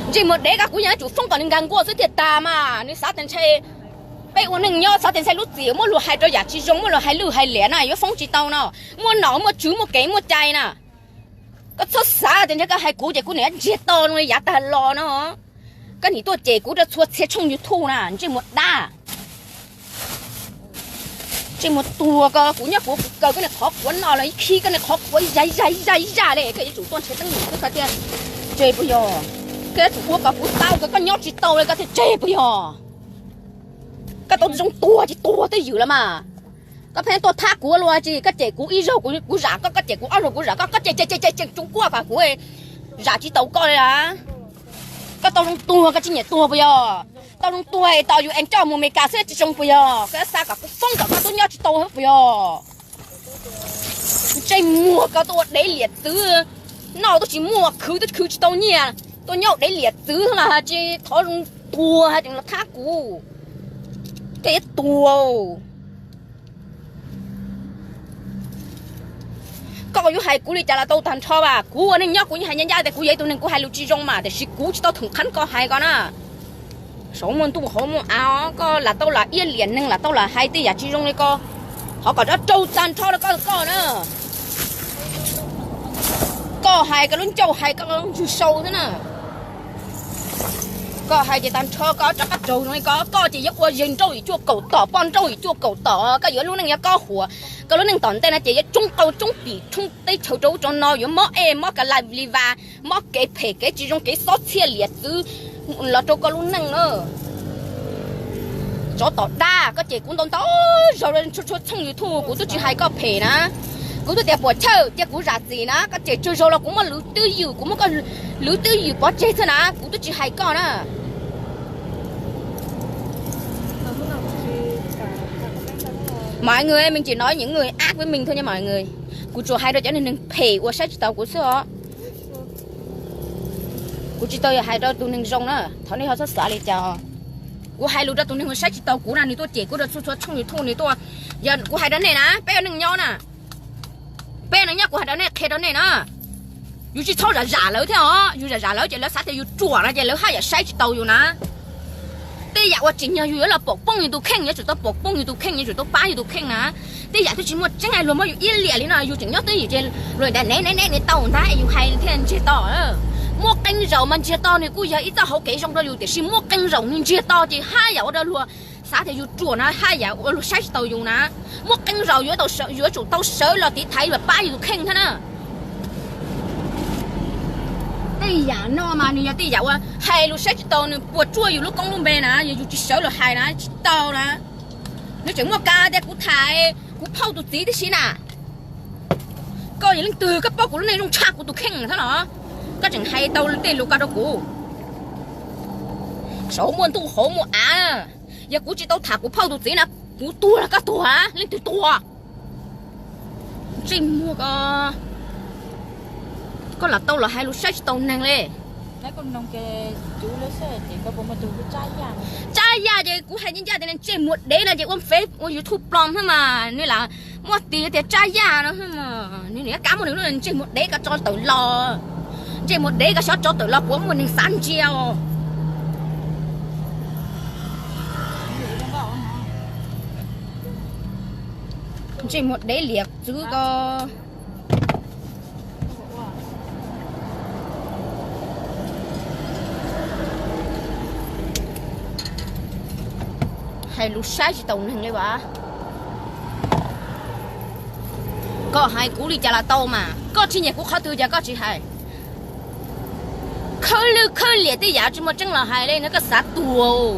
Ntsej muag dev, koj kuv yeej yuav tsum foob kom nws nkag nkuaj xwb thiaj tag mas. Nws xav tias ntshai peb ua neej nyob, xav tias ntshai lub txim muab luag hais rau yam tsis zoo, muab luag hais lwj hais liam na, yuav foob tsis tau no. Muaj nom muaj tswv muaj kev muaj cai na. Koj txhob xav tias ntshai koj hais kuv ces kuv niam ntsiag to zoo li yav tag los no. Koj nim tuaj cem kuv rau txhua txhia tshooj YouTube na, ntsej muag dab. Ntsej muag tuag, koj, kuv nyob kuv kaw koj niag qhov quav no los ib khib koj niag qhov quav zaj zaj zaj zaj li, koj yuav tsum tuaj nrhiav teeb meem xwb koj thiaj tseg puas yog? Koj yuav tsum ua kom kuv tau kom koj nyob tsis tau li koj thiaj tseg puas yog? Koj tau zoo tuag ces tuag twj ywm los mas. Koj pheej tuaj thab kuv ua luaj tsis, koj cem kuv ib zaug kuv zam koj, koj cem kuv ob zaug kuv zam koj, koj cem cem cem cem tsoos kuaj kom kuv zam tsis tau koj li a. Koj tau zoo tuag koj tsis nyiam tuag puas yog? Tau zoo tuag tos yus es coj mus Meskas xwb tsis zoo puas yog? Koj yuav xav kom kuv foob kom koj tub nyob tsis tau puas yog? Ntsej muag koj tuaj ua dev liam txwv, noj tuaj tsis muaj khwv tuaj khwv tsis tau nyiaj, tuaj nyob ua dev liam txwv los tsis thov zoo tuag hais tias los thab kuv. Koj yuav tuag. Koj yuav hais kuv li cas los tau tag nrho as, kuv ua neej nyob kuv yeej hais ncaj ncaj tias kuv yog ib tug neeg kuv hais lus tsis zoo mas tiam sis kuv tsis tau thoom qhab koj hais ko na. Saum muaj ntuj hauv muaj av, koj lam tau lam iab liam neeg lam tau lam hais tej yam tsis zoo li ko, thov kom rov raug tag nrho rau koj koj na. Koj hais koj lub ncauj hais koj ntswg sau xwb na. Koj hais ces tag nrho koj rov qab raug zoo li ko, koj ces yuav ua yawg nrauj yim cuaj kaum tom, poj nrauj yim cuaj kaum tom, koj yuav lub neej yuav kob huam, koj lub neej tom ntej no ces yuav tsoob qau tsoob pim tsoob teb chaws rau ub rau no, yuav mob ej mob ka la li vas, mob kev phem kev tsis zoo kev xob txhiaj liam txwv los rau koj lub neej na. Tsov tom dab, koj cem kuv ntau ntau zaus txhua txhua tshooj YouTube kuv twb tsis hais koj phem na. Kuv twb tias puam chawj cia kuv zam txim na, koj cem tsawg zaus los kuv muab lwv twj ywm, kuv muab koj lwv twj ywm pov tseg xwb na, kuv twb tsis hais koj na. Mọi người ơi, mình chỉ nói những người ác với mình thôi nha mọi người. Kuv tsuas hais rau cov neeg phem uas saib tsis taus kuv xwb os. Kuv tsis tau yog hais rau tus neeg zoo na, thov nej ho txhob xav li cas. Kuv hais lus rau tus neeg uas saib tsis taus kuv na, nws tuaj cem kuv rau txhua txhua tshooj YouTube, nws tuaj, yog kuv hais rau nej na, peb ua neej nyob na, peb ua neej nyob kuv hais rau nej qhia rau nej na, yus tsis txhob zam zam lawv thiab os, yus zam zam lawv ces lawv xav tias yus ruam no ces lawv haj yam saib tsis taus yus na. Tej yam uas tsim nyog yus yuav los pom poob yus tus kheej, yuav tsum tau pom poob yus tus kheej, yuav tsum tau pab yus tus kheej na. Tej yam twb tsis muaj tseeb luag muab yus iab liam li no, yus tseem nyob twj ywm ces luag ntawd ne ne ne ne tau ntag yus hais thiaj ntsiag to. Muaj qee zaum mas ntsiag to nws kuj yog ib txoj hauv kev zoo rau yus, tiam sis muaj qee zaum nws ntsiag to ces haj yam ua rau luag xav tias yus ruam na, haj yam ua luag saib tsis taus yus na. Muaj qee zaum yuav tsum tau sawv los tiv thaiv los pab yus tus kheej thiab na. Tej yam no mas nws yog tej yam uas hais lus saib tsis taus, nws puas tsuaj yus lub koob lub npe na, yog yus tsis sawv los hais na tsis tau na. Nws tseem muaj kas tias kuv tham, kuv phauj tus txiv tib si na. Koj yog leej twg koj paub kuv lub neej zoo tshaj kuv tus kheej thiab los? Koj tseem hais tau tej lus ko rau kuv. Saum muaj ntuj hauv muaj av, yog kuv tsis tau tham kuv phauj tus txiv na, kuv tuag los koj tuag, leej twg tuag? Ntsej muag ko, koj lam tau los hais lus saib tsis taus neeg li. Tsab yaj ces kuv hais ncaj ncaj tias ntsej muag dev no ces ua Face ua YouTube plob xwb mas nws lam muaj tis tias tsab yaj no xwb mas nws niam kab muab nws lub ntsej muag dev ko tso tawm los. Ntsej muag dev ko xyov tso tawm los puas muaj neeg xav ntsia os. Ntsej muag dev liam txwv ko. Hais lus saib tsis taus neeg li as. Koj hais kuv li cas los tau mas, koj tsis nyiam kuv qhov twg cas koj tsis hais. Khawb lwj khawb liam tej yam tsis muaj tseeb los hais li no koj xav tuag.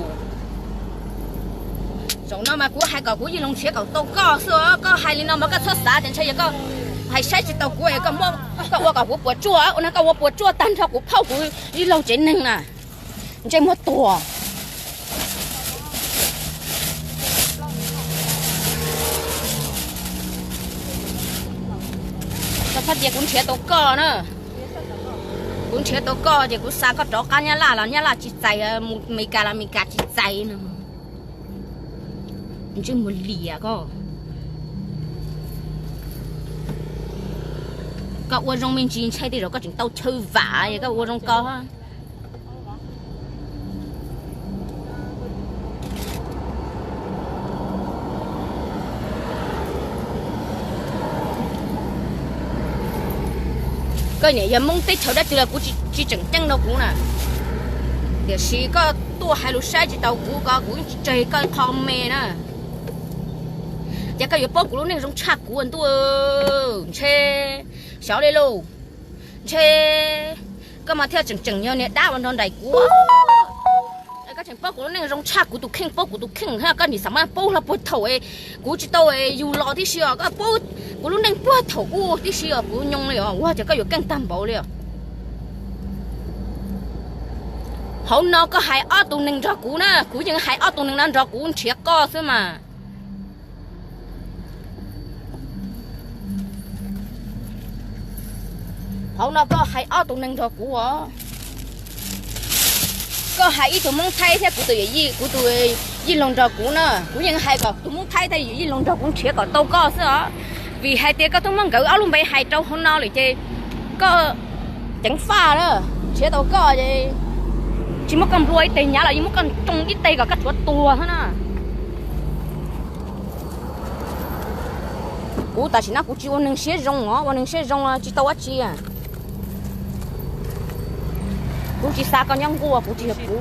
Zaum no mas kuv hais kom kuv yij laug nrhiav kom tau koj xwb, koj hais li no mas koj txhob xav tias ntshai yog koj hais saib tsis taus kuv, koj ua kom kuv puas tsuaj, ua no koj ua puas tsuaj tag nrho kuv phauj kuv yij laug tsev neeg na. Ntsej muag tuag. Koj txhob cia kuv nrhiav tau koj na. Kuv nrhiav tau koj ces kuv xa koj rov qab Nyab Laj los Nyab Laj tsis txais, mus Meskas los Meskas tsis txais no. Ntsej muag liam koj. Koj ua zoo me ntsis ntshai tej zaum koj tseem tau chaw vam, koj ua zoo ko. Koj niam yog Hmoob teb chaws dab tsi los kuv tsis tseem ceeb rau kuv na. Tiam sis koj tuaj hais lus saib tsis taus kuv ko kuv yeej tsis tseg koj qho me na. Ces koj yuav paub kuv lub neej zoo tshaj kuv ntuj. Ntshe xyov li lauj. Ntshe koj mas thiaj tseem tseem yog niag dab uas nrog nraim kuv. Koj tseem paub kuv lub neej zoo tshaj kuv tus kheej, paub kuv tus kheej thiab koj nim xav mas paub hlo puag thaum kuv tsis tau yug los tib si os, koj paub kuv lub neej puag thaum ub tib si os, kuv nyoo li os, ua cas koj yuav keej tag npaum li os. Hauv no koj hais ob tug neeg nrog kuv na, kuv yeej hais ob tug neeg no nrog kuv nrhiav koj xwb mas. Hauv no koj hais ob tug neeg nrog kuv os. Koj hais ib tug Hmoob Thaib thiab kuv tus yawm yij, kuv tus yij laug nrog kuv na, kuv yeej hais kom tus Hmoob Thaib thiab yawm yij laug nrog kuv nrhiav kom tau koj xwb os. Vim hais tias koj twb muab nkawd ob lub npe hais rau hauv no lawm ces koj ceev faj na, nrhiav tau koj ces tsis muab koj nplua ib teg hnyav los yeej muab koj tsoo ib teg kom koj tshuav tuag xwb na. Kuv tam sim no kuv tsis ua neeg siab zoo os, ua neeg siab zoo tsis tau dab tsi. Kuv tsis xav koj nyob nkuaj, kuv tsis yog kuv.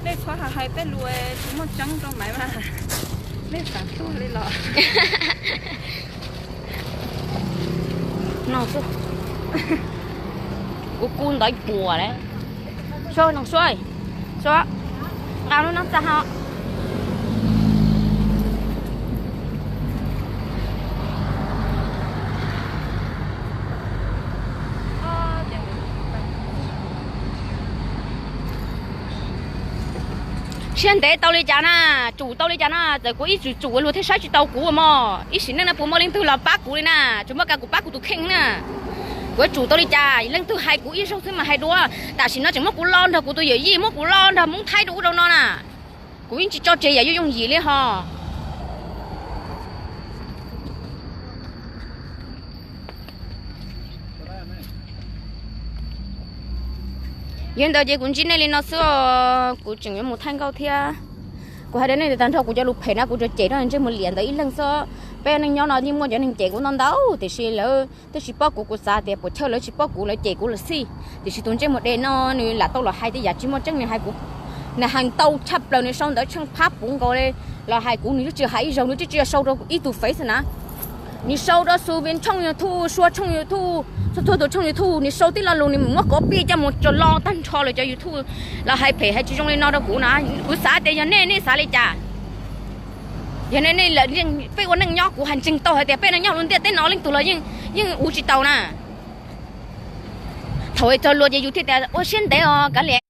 Nej txhob hais peb lus tsis muaj tseeb rau Maiv mas, nej xav tuag li los? No xwb, kuv kub ntawv puas lawm. Sua no sua, sua, nqa lub no txaj ho. Siab ntev tau li cas na, tsum tau li cas na, txawm kuv ib tsum tsum luag thiaj saib tsis tau kuv mog. Ib sim neej no puas muaj leej twg los pab kuv li na, tsuas muaj kas kuv pab kuv tus kheej na. Kuv tsum tau li cas, leej twg hais kuv ib zaug xwb mas hais dua. Tam sim no tseem muab kuv lo nrog kuv tus yawm yij, muab kuv lo nrog Hmoob Thaib rau ub rau no na. Kuv yeej tsis tso tseg yam yooj yooj yim li ho. Yog li ntawd ces kuv ntsib nej li no xwb os, kuv tseem yuav mus thaij nkauj thiab. Kuv hais rau nej tias tag nrho kuv cov lus phem na kuv tsuas cem rau ntsej muag liam ntawd ib leeg xwb. Peb neej nyob no yeej muaj cov neeg cem kuv ntau ntau, tiam sis lawv twb tsis paub kuv, kuv xav tias puas chawj lawv tsis paub kuv lawv cem kuv lawm xij. Tiam sis tus ntsej muag dev no nws lam tau los hais tej yam tsis muaj tseeb, nws hais kuv, nws hais ntau tshaj plaws, nws sau ntawv tsheej phab puv nkaus li los hais kuv, nws twb tsis hais ib zaug, nws twb tsis sau rau ib tug Face na. Nws sau rau Xu Vin tshooj YouTube, Sua tshooj YouTube, txhua txhua tus tshooj YouTube, nws sau tib lo lus nws muab copy coj mus tso lo tag nrho lawv cov YouTube los hais phem hais tsis zoo li no rau kuv na. Kuv xav tias yog nej, nej xav li cas? Yog nej, nej, peb ua neej nyob kuv hais ntseeg tau hais tias peb neej nyob lub ntiaj teb no leej twg los yeej, yeej ua tsis tau na. Thaum txog luag ces yus thiaj tias ua siab ntev os kav liam.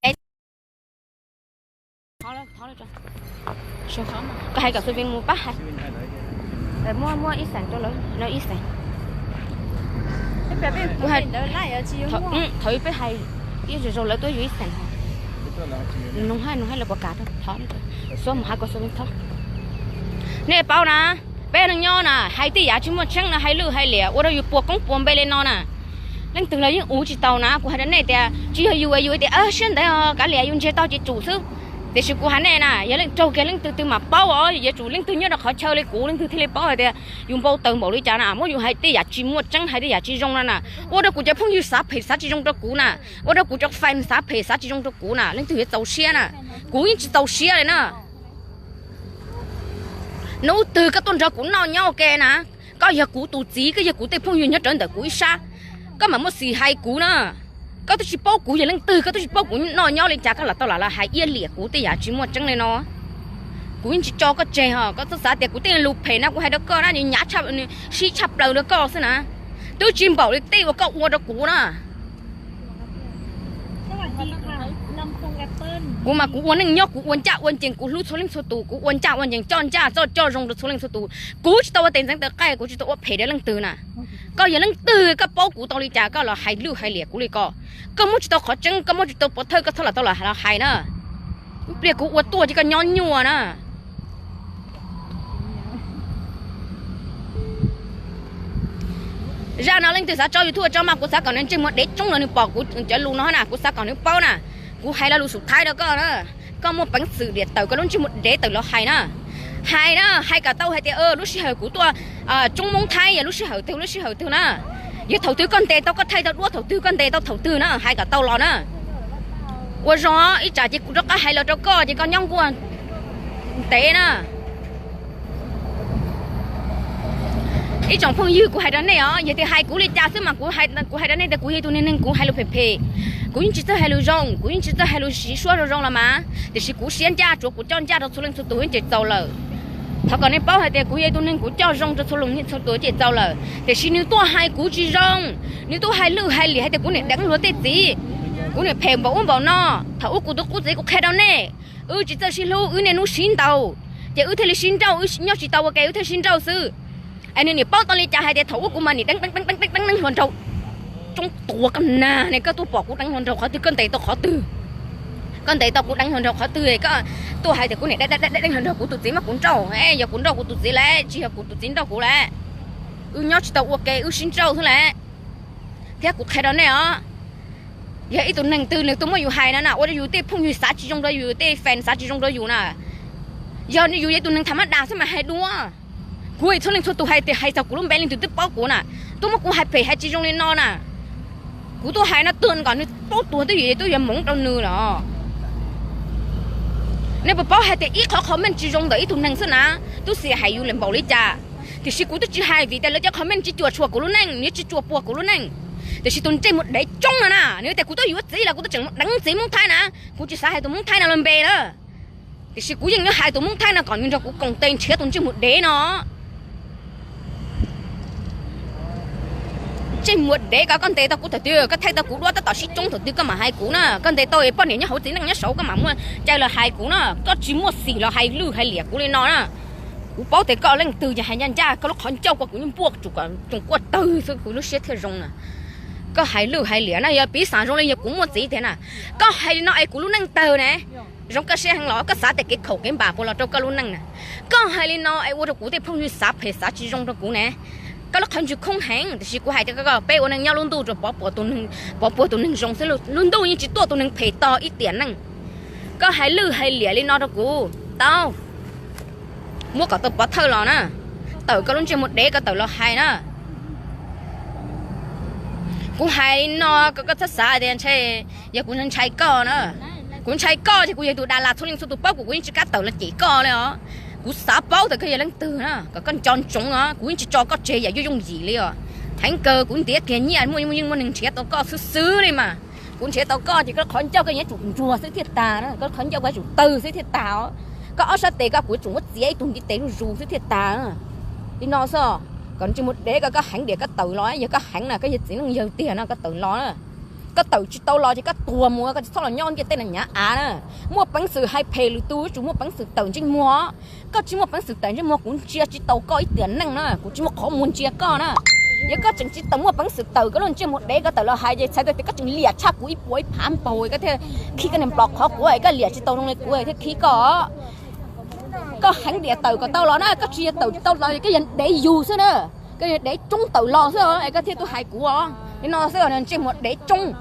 Koj hais kom Xu Vin mus pab hais. Muaj, muaj ib xeem rau lawv no ib xeem. Thaum peb hais ib zaug zaug lawv tuaj yuav ib xeem. Nug hais, nug hais lawv puas kam rau thov, Xua mus hais kom Xu Vin thov. Nej paub na, peb neej nyob na hais tej yam tsis muaj tseeb no, hais lwj hais liam ua rau yus puas koob puas npe li no na. Leej twg los yeej ua tsis tau na, kuv hais rau nej tias tsis yog yus, yus tias siab ntev os kav liam yus ntsiag to ces tsum xwb. Tiam sis kuv hais nej na, yog leej raug kiag leej twg twg mas paub os, yuav tsum leej twg nyob rau qhov chaw li kuv leej twg thiaj li paub hais tias yus npau taws npaum li cas na, muab yus hais tej yam tsis muaj tseeb, hais tej yam tsis zoo no na, ua rau kuv cov phooj ywg xav phem xav tsis zoo rau kuv na, ua rau kuv cov fans xav phem xav tsis zoo rau kuv na, leej twg yuav txaus siab na, kuv yeej tsis txaus siab li na. Hnub twg koj tuaj nrog kuv noj nyob ua ke na, koj yog kuv tus txiv, koj yog kuv tej phooj ywg nyob rawv ntawm kuv ib sab, koj mam muaj xis hais kuv na. Koj twb tsis paub kuv yog leej twg, koj twb tsis paub kuv noj nyob li cas, koj lam tau lam los hais iab liam kuv tej yam tsis muaj tseeb li no. Kuv yeej tsis tso koj tseg os, koj txhob xav tias kuv tej lus phem na kuv hais rau koj na nws hnyav, sib tshaj plaws rau koj xwb na. Twb tsis npaum li tej uas koj ua rau kuv na. Kuv mas kuv ua neej nyob kuv ua ncaj ua ncees, kuv hlub txhua leej txhua tus, kuv ua ncaj ua ncees coj ncaj coj zoo rau txhua leej txhua tus. Kuv tsis tau ua tes ntxeev taw qaij, kuv tsis tau ua phem rau leej twg na. Koj yog leej twg, koj paub kuv tau li cas koj los hais lwj hais liam kuv li ko? Koj muab tsis tau qhov tseeb, koj muab tsis tau pov thawj koj txhob lam tau los hais na. Ib pliag kuv ua tuaj ces koj nyob nyuaj na. Zaj no leej twg xav tso YouTube tso mas kuv xav kom nws ntsej muag dev tsoob los nws pom kuv cov lus no na, kuv xav kom nws paub na. Kuv hais lo lus xub thaiv rau koj na, koj muaj peev xwm diam tawm koj lub ntsej muag dev tawm los hais na. Hais na, hais kom tau hais tias lub sij hawm kuv tuaj tsoob Hmoob Thaib yog lub sij hawm twg lub sij hawm twg na. Yog thaum twg koj ntes tau koj thaij tau duab thaum twg koj ntes tau thaum twg na, hais kom tau los na. Ua zoo ib tsam ces kuv rov qab hais los rau koj ces koj nyob nkuaj ntev na. Ib tsoom phooj ywg, kuv hais rau nej os, yog tias hais kuv li cas xwb mas kuv hais rau nej tias kuv yog ib tug neeg, neeg kuv hais lus phem phem, kuv yeej tsis txawj hais lus zoo, kuv yeej tsis txawj hais lus siv suab zoo zoo los mas, tiam sis kuv siab ncaj, tsuav kuv coj ncaj rau txhua leej txhua tus ces txaus lawm. Thov kom nej paub hais tias kuv yog ib tug neeg kuv coj zoo rau txhua leej txhua tus ces txaus lawm, tiam sis nws tuaj hais kuv tsis zoo, nws tuaj hais lwj hais liam hais tias kuv niam deev luag tej txiv, kuv niam phem npaum ub npaum no. Thaum ub kuv tus qub txiv kuv qhia rau nej, wb tsis txawj sib hlub, wb niaj hnub sib ntaus, ces wb thiaj li sib nrauj, wb nyob tsis tau ua ke wb thiaj sib nrauj xwb. Es nws niam paub tau li cas hais tias thaum ub kuv mas niam deev deev deev deev deev hluas nraug. Tsoob tuag koj nag ne, koj tuaj pom kuv deev hluas nraug qhov twg, koj ntes tau qhov twg? Koj ntes tau kuv deev hluas nraug qhov twg koj tuaj hais tias kuv niam deev deev deev hluas nraug, kuv tus txiv muab kuv nrauj, yog kuv nrauj kuv tus txiv lawm, tsis yog kuv tus txiv nrauj kuv lawm. Wb nyob tsis tau ua ke wb sib nrauj xwb lawm. Thiab kuv qhia rau nej os, yog ib tug neeg twg nws tuaj muab yus hais no na, ua rau yus tej phooj ywg xav tsis zoo rau yus, tej fans xav tsis zoo rau yus na, yog yus yog ib tug neeg tham mab das xwb mas hais dua. Kuv txhua leej txhua tus hais tias hais txog kuv lub npe leej twg twb paub kuv na, tuaj muab kuv hais phem hais tsis zoo li no na. Kuv tuaj hais no tuag kom nws paub tuag twb yuav twb yuav hmoov rau nws los. Nej puas paub hais tias ib qhov comment tsis zoo ntawm ib tug neeg xwb na, twb xav hais yus lawm npaum li cas. Tiam sis kuv twb tsis hais vim tias lawv cov comment tsis cuam tshuam kuv lub neej, nws tsis cuam puas kuv lub neej. Tiam sis tus ntsej muag dev tsoob no na, nws tias kuv twb yuav txiv los kuv twb tseem mus deev txiv Hmoob Thaib na, kuv tsis xav hais tus Hmoob Thaib no lawm npe lawm. Tiam sis kuv yeej yuav hais tus Hmoob Thaib no kom nws nrog kuv koom tes nrhiav tus ntsej muag dev no. Ntsej muag dev ko, koj ntes tau kuv thaum twg? Koj thaij tau kuv duab tab tom sib tsoob thaum twg koj mam hais kuv na. Koj ntes tau poj niam nyob hauv txiv neej nyob saud koj mam muaj cai los hais kuv na. Koj tsis muaj xim los hais lwj hais liam kuv li no na. Kuv paub tias koj leej twg ces hais ncaj ncaj, koj lub qhov ncauj ko kuv yeej npuaj tsoom kuaj tawg xwb kuv lub siab thiaj zoo na. Koj hais lwj hais liam na, yog piv xam zoo li yog kuv muaj txiv tiag na. Koj hais li no es kuv lub neej tawg ne. Zoo koj siab heev los koj xav tias kev khaum kev npam puas los rau koj lub neej na. Koj hais li no es ua rau kuv tej phooj ywg xav phem xav tsis zoo rau kuv ne. Koj lub qhov ntswg khoob heev, tiam sis kuv hais tias koj, peb ua neej nyob lub ntuj rau pov puas tus neeg, pov puas tus neeg zoo xwb, lub ntuj yeej tsis tuaj tus neeg phem tog ib tiam neej. Koj hais lwj hais liam li no rau kuv tau, muab kom tau pov thawj los na, tawm koj lub ntsej muag dev ko tawm los hais na. Kuv hais li no kom koj txhob xav tias ntshe yog kuv ntshai koj na. Kuv ntshai koj ces kuv yog tus das las txhua leej txhua tus paub kuv, kuv yeej tsis kam tawm los cem koj li os. Kuv xav paub tias koj yog leej twg na, kom koj nco ntsoov os, kuv yeej tsis tso koj tseg yam yooj yooj yim li os. Heev kawg kuv ntiav kiag nyiaj muaj yeej muaj neeg nrhiav tau koj xwb xwb li mas. Kuv nrhiav tau koj ces koj qhov ncauj koj yuav tsum ntsuag xwb thiaj tag na, koj qhov ncauj koj yuav tsum tawg xwb thiaj tag os. Koj ob sab tes koj kuv yuav tsum muab txiav ib tug ntiv tes zuj zus xwb thiaj tag. Li no xwb, kom ntsej muag dev ko koj heev diam koj tawm los, yog koj heev na koj yog txiv neej yawg tiag no koj tawm los na. Koj tawm tsis tau los ces koj tuag mus, koj tsis txhob los nyob ntiaj teb no nyav av na. Muaj peev xwm hais phem lwm tus yuav tsum muaj peev xwm tawm ntsej muag. Koj tsis muaj peev xwm tawm ntsej muag kuv ntsia tsis tau koj ib tiam neej na, kuv tsis muaj qhov muag ntsia koj na. Yog koj tseem tsis tau muaj peev xwm tawm koj lub ntsej muag dev koj tawm los hais ces txhais tau tias koj tseem liam tshaj kuv ib puas ib phav npaug, koj thiaj khib koj niag nplos qhov quav, koj liam tsis tau zoo li kuv thiaj khib koj. Koj heev diam tawm kom tau los na, koj tsis yog tawm tsis tau los koj yog dev yug xwb na. Koj yog dev tsoob tawm los xwb es koj thiaj tuaj hais kuv os. Li no xwb os, ntsej muag dev tsoob.